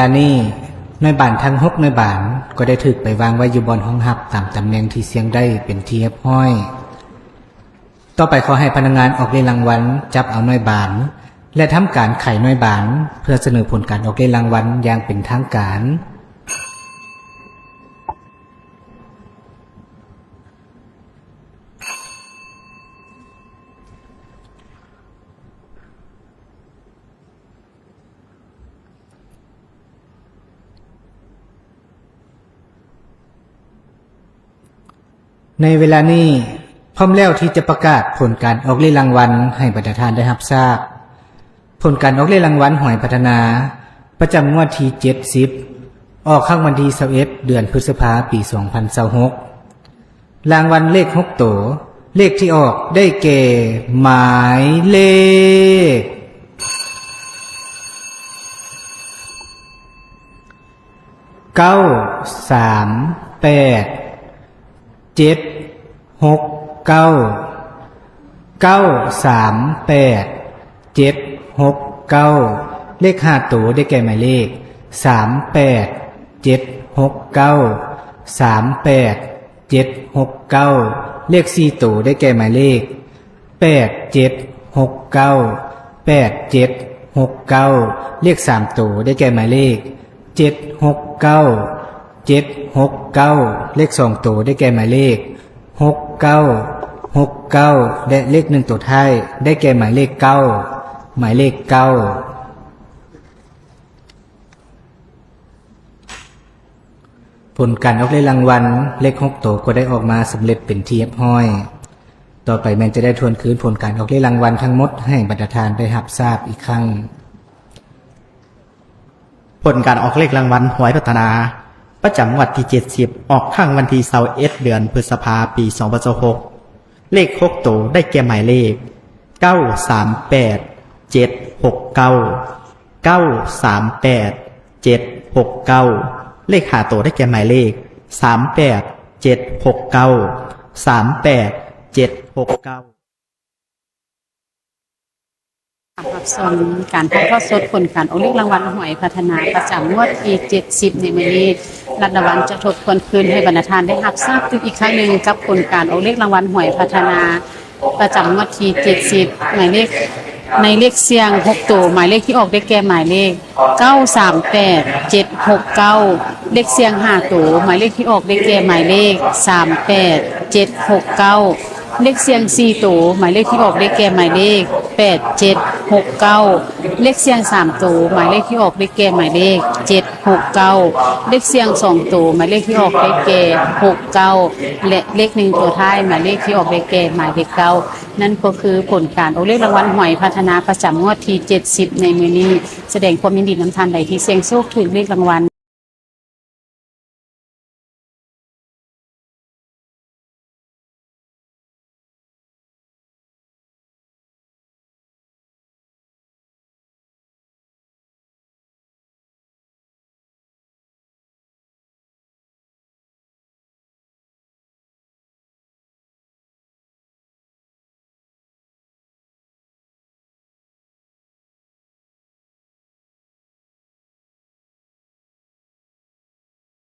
ລານີ້ ໜ່ວຍບານທັງຫົກໜ່ວຍບານກໍໄດ້ຖືກໄປວາງໄວ້ຢູ່ບ່ອນຮອງຮັບຕາມຕຳແໜ່ງທີ່ສ່ຽງໄດ້ເປັນທີ່ຮຽບຮ້ອຍ. ຕໍ່ໄປຂໍໃຫ້ພະນັກງານອອກເລກລາງວັນຈັບເອົາໜ່ວຍບານ ແລະ ທຳການໄຂໜ່ວຍບານ ເພື່ອສະເໜີຜົນການອອກເລກລາງວັນຢ່າງເປັນທາງການ. ໃນເວລານີ້ ພ້ອມແລ້ວທີ່ຈະປະກາດຜົນການອອກເລກລາງວັນໃຫ້ບັນດາທ່ານໄດ້ຮັບຊາບ. ຜົນການອອກເລກລາງວັນຫວຍພັດທະນາ ປະຈຳງວດທີເຈັດສິບ ອອກຄັ້ງວັນທີຊາວເອັດ ເດືອນພຶດສະພາ ປີສອງພັນຊາວຫົກ. ລາງວັນເລກຫົກໂຕ ເລກທີ່ອອກໄດ້ແກ່ ໝາຍເລກ ເກົ້າສາມແປດ ເຈັດຫົກເກົ້າ ເກົ້າສາມແປດ ເຈັດຫົກເກົ້າ. ເລກຫ້າໂຕໄດ້ແກ່ໝາຍເລກ ສາມແປດ ເຈັດຫົກເກົ້າ ສາມແປດ ເຈັດຫົກເກົ້າ. ເລກສີ່ໂຕໄດ້ແກ່ໝາຍເລກ ແປດເຈັດຫົກເກົ້າ ແປດເຈັດຫົກເກົ້າ. ເລກສາມໂຕໄດ້ແກ່ໝາຍເລກ ເຈັດຫົກເກົ້າ ເຈັດຫົກເກົ້າ. ເລກສອງໂຕໄດ້ແກ່ໝາຍເລກ ຫົກເກົ້າຫົກເກົ້າ ແລະ ເລກໜຶ່ງໂຕທ້າຍໄດ້ແກ່ໝາຍເລກ ເກົ້າ ໝາຍເລກ ເກົ້າ. ຜົນການອອກເລກລາງວັນເລກຫົກໂຕກໍໄດ້ອອກມາສຳເລັດເປັນທີ່ຮຽບຮ້ອຍ. ຕໍ່ໄປແມ່ນຈະໄດ້ທວນຄືນຜົນການອອກເລກລາງວັນທັງໝົດໃຫ້ບັນດາທ່ານໄດ້ຮັບຊາບອີກຄັ້ງ. ຜົນການອອກເລກລາງວັນຫວຍພັດທະນາ ປະຈຳງວດທີເຈັດສິບ ອອກຄັ້ງວັນທີຊາວເອັດ ເດືອນພຶດສະພາ ປີສອງພັນຊາວຫົກ. ເລກຫົກໂຕໄດ້ແກ່ໝາຍເລກ ເກົ້າສາມແປດ ເຈັດຫົກເກົ້າ ເກົ້າສາມແປດ ເຈັດຫົກເກົ້າ. ເລກຫ້າໂຕໄດ້ແກ່ໝາຍເລກ ສາມແປດ ເຈັດຫົກເກົ້າ ສາມແປດ ເຈັດຫົກເກົ້າ. ຮັບຊົມການຖ່າຍທອດສົດຜົນການອອກເລກລາງວັນຫວຍພັດທະນາ ປະຈຳງວດທີເຈັດສິບໃນມື້ນີ້. ລັດລະວັນຈະທົບທວນຄືນໃຫ້ບັນດາທ່ານໄດ້ຮັບຊາບຕື່ມອີກຄັ້ງໜຶ່ງ ກັບຜົນການອອກເລກລາງວັນຫວຍພັດທະນາ ປະຈຳງວດທີເຈັດສິບ ໝາຍເລກ ໃນເລກສ່ຽງຫົກໂຕ ໝາຍເລກທີ່ອອກໄດ້ແກ່ໝາຍເລກ ເກົ້າສາມແປດ ເຈັດຫົກເກົ້າ. ເລກສ່ຽງຫ້າໂຕ ໝາຍເລກທີ່ອອກໄດ້ແກ່ໝາຍເລກ ສາມແປດ ເຈັດຫົກເກົ້າ. ເລກສ່ຽງສີ່ໂຕ ໝາຍເລກທີ່ອອກໄດ້ແກ່ໝາຍເລກ ແປດເຈັດຫົກເກົ້າ. ເລກສ່ຽງສາມໂຕ ໝາຍເລກທີ່ອອກໄດ້ແກ່ໝາຍເລກ ເຈັດຫົກເກົ້າ. ເລກສ່ຽງສອງໂຕ ໝາຍເລກທີ່ອອກໄດ້ແກ່ ຫົກເກົ້າ ແລະ ເລກໜຶ່ງໂຕທ້າຍ ໝາຍເລກທີ່ອອກໄດ້ແກ່ໝາຍເລກ ເກົ້າ. ນັ້ນກໍຄືຜົນການອອກເລກລາງວັນຫວຍພັດທະນາ ປະຈຳງວດທີເຈັດສິບໃນມື້ນີ້. ສະແດງຄວາມຍິນດີນຳທ່ານໃດທີ່ສ່ຽງໂຊກຖືກເລກລາງວັນ.